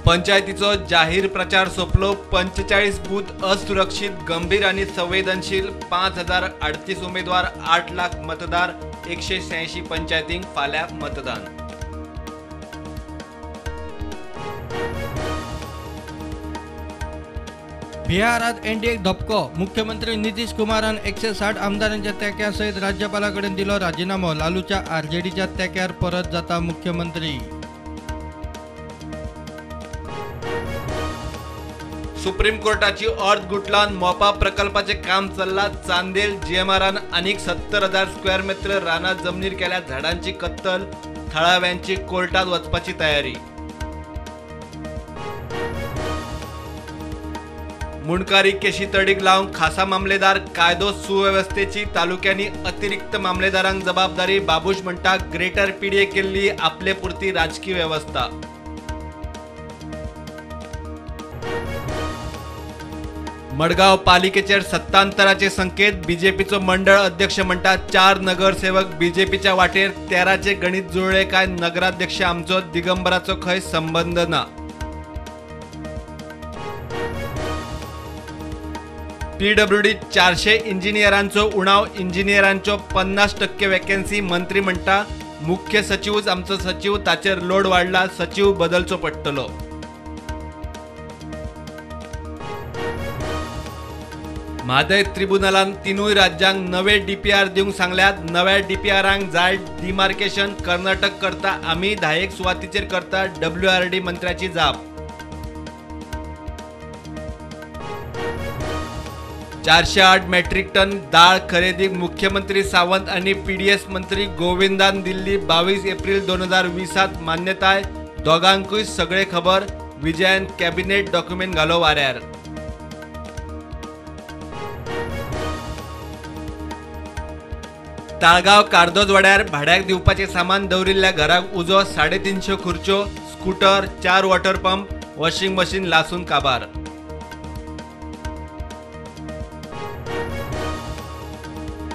पंचायतीचो जाहीर प्रचार सोंपलो. 45 बूथ असुरक्षित, गंभीर आनी संवेदनशील. 5038 उमेदवार, 8 लाख मतदार, 186 पंचायतींक फाल्यां मतदान. बिहारात एनडीएक धपको. मुख्यमंत्री नितीश कुमारान 160 आमदारांच्या तेंक्या सयत राज्यपाला कडेन दिलो राजिनामो. लालूच्या आरजेडीच्या तेंक्यार परत जाता मुख्यमंत्री. सुप्रीम कोर्टाची अर्द गुटलान मोपा प्रकल्पाचे काम चल्ला. चांदेल जीएमआरान आनीक 70,000 स्क्वेअर मीटर रानां जमनीर केल्या झाडांची कत्तल. थळाव्यांची कोर्टात वचपाची तयारी. मुंडकारी केशी तडीक लावंक खासा मामलेदार. कायदो सुवेवस्थेची तालुक्यांनी अतिरिक्त मामलेदारांक जबाबदारी. बाबूश म्हणटा ग्रेटर पीडीए केल्ली आपले पुरती राजकी वेवस्था. मडगांव पालिकेचेर सत्तांतराचे संकेत. बीजेपीचो मंडळ अध्यक्ष म्हणटा 4 नगरसेवक बीजेपीच्या वाटेर. 13चे गणित जुळ्ळे काय नगराध्यक्ष आमचो, दिगंबराचो खंय संबंद ना. पीडब्ल्यूडी 400 इंजिनियरांचो उणाव. इंजिनियरांच्यो 50% वेकन्सी. मंत्री म्हणटा मुख्य सचिवच आमचो सचिव, ताचेर लोड वाडला, सचिव बदलचो पडटलो. म्हादय त्रिबुनलान 3 राज्यांक नवे डीपीआर दिवंक सांगल्यात. नव्या डीपीआरांक जाय डिमार्केशन. कर्नाटक करता, आमी 10 सुवातीचेर करता. डब्ल्यूआरडी मंत्र्याची जाप. 408 मेट्रीक टन दाळ खरेदीक मुख्यमंत्री सावंत आनी पीडीएस मंत्री गोविंदान दिल्ली 22 एप्रिल 2020 मान्यताय. दोगांकूय सगळे खबर. विजयान कॅबिनेट डॉक्युमेंट घालो वाऱ्यार. ताळगांव कार्दोजवाड्यार भाड्याक दिवपाचें सामान दवरिल्ल्या घराक उजो. 350 खुर्च्यो, scooter, 4 water pump, washing machine लासून काबार.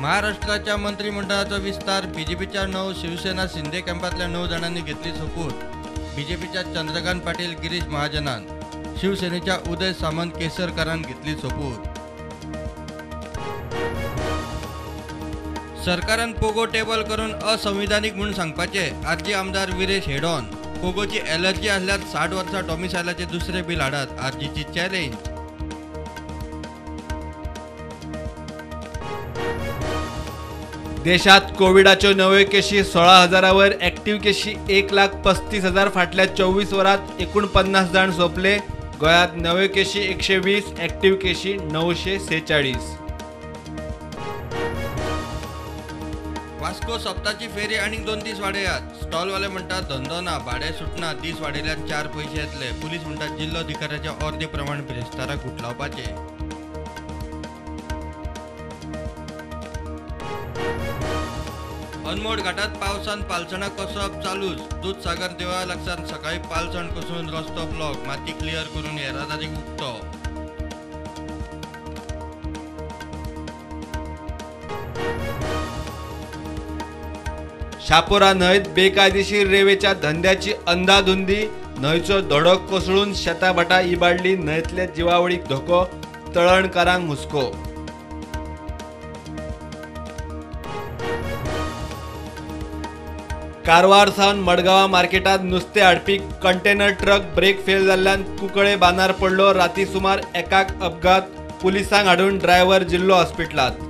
महाराष्ट्राच्या मंत्रिमंडळाचा विस्तार. बीजेपीच्या 9, शिवसेना शिंदे कॅम्पातल्या 9 जाणांनी घेतली सोपूत. बीजेपीच्या चंद्रकांत पाटील, गिरीश महाजनान, शिवसेनेच्या उदय सामंत केसरकरान घेतली सोपूत. सरकारान पोगो टेबल करून असंविधानिक म्हूण सांगपाचे. आरजी आमदार विरेश हेडॉन. पोगोची एलर्जी आसल्यार 60 वर्सां डॉमिसायलाचे दुसरे बिल हाडात. आरजीची चॅलेंज. देशात कोविडाच्यो नव्यो केशी 16,000 वयर, ऍक्टिव्ह केशी 1,35,000. फाटल्या 24 वरांत 49 जाण सोंपले. गोंयांत नव्यो केशी 120, ऍक्टिव्ह केशी 946. वास्को सप्ताची फेरी आनीक 2 दीस वाडयात. स्टॉलवाले म्हणटात धंदो ना, भाडें सुटना, दीस वाडयल्यार 4 पयशे येतले. पुलीस म्हणटात जिल्लोधिकाऱ्याच्या ऑर्दी प्रमाण बिरेस्तारा गुटलावपाचे. अनमोड घाटात पावसान पालसणां कोसळप चालूच. दूदसागर देवळा लागसार सकाळी पालसण कोसळून रस्तो ब्लॉक. माती क्लियर करून येरादारीक उक्तो. शापोरा न्हंयत बेकायदेशीर रेवेच्या धंद्याची अंदाधुंदी. न्हंयचो धडो कोसळून शेताभाटां इबाडली. न्हंयतल्या जिवावळीक धोको, तळणकारांक हुस्को. कारवार सावन मडगांवा मार्केटात नुस्तें हाडपी कंटेनर ट्रक ब्रेक फेल जाल्ल्यान कुंकळे बांदार पडलो. राती सुमार 1 अपघात. पुलिसांक हाडून ड्रायव्हर जिल्लो हॉस्पिटलांत.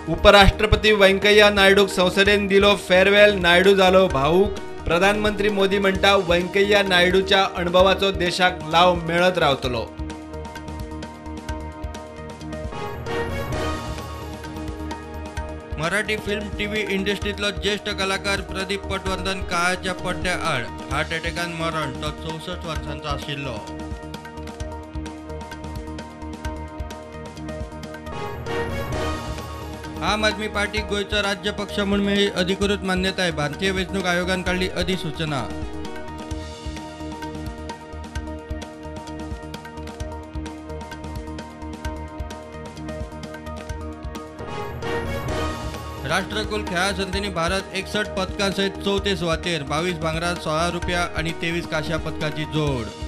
उपराष्ट्रपती व्यंकय्या नायडूक संसदेन दिलो फेअरवेल. नायडू जालो भावूक. प्रधानमंत्री मोदी म्हणटा व्यंकय्या नायडूच्या अणभवाचो देशाक लाव मेळत रावतलो. मराठी फिल्म टीव्ही इंडस्ट्रीतलो ज्येष्ठ कलाकार प्रदीप पटवर्धन काळाच्या पड्ड्या आड. हार्ट अटॅकान मरण. तो 64 वर्सांचो आशिल्लो. आम आदमी पार्टी गोंयचो राज्य पक्ष म्हूण मेळ्ळी अधिकृत मान्यताय. भारतीय वेंचणूक आयोगान काडली अधिसूचना. राष्ट्रकुल खेळां सर्तींनी भारत 61 पदकां सयत चवथे सुवातेर, 22 भांगरा, 16 रुपया आनी 23 कांश्या पदकाची जोड.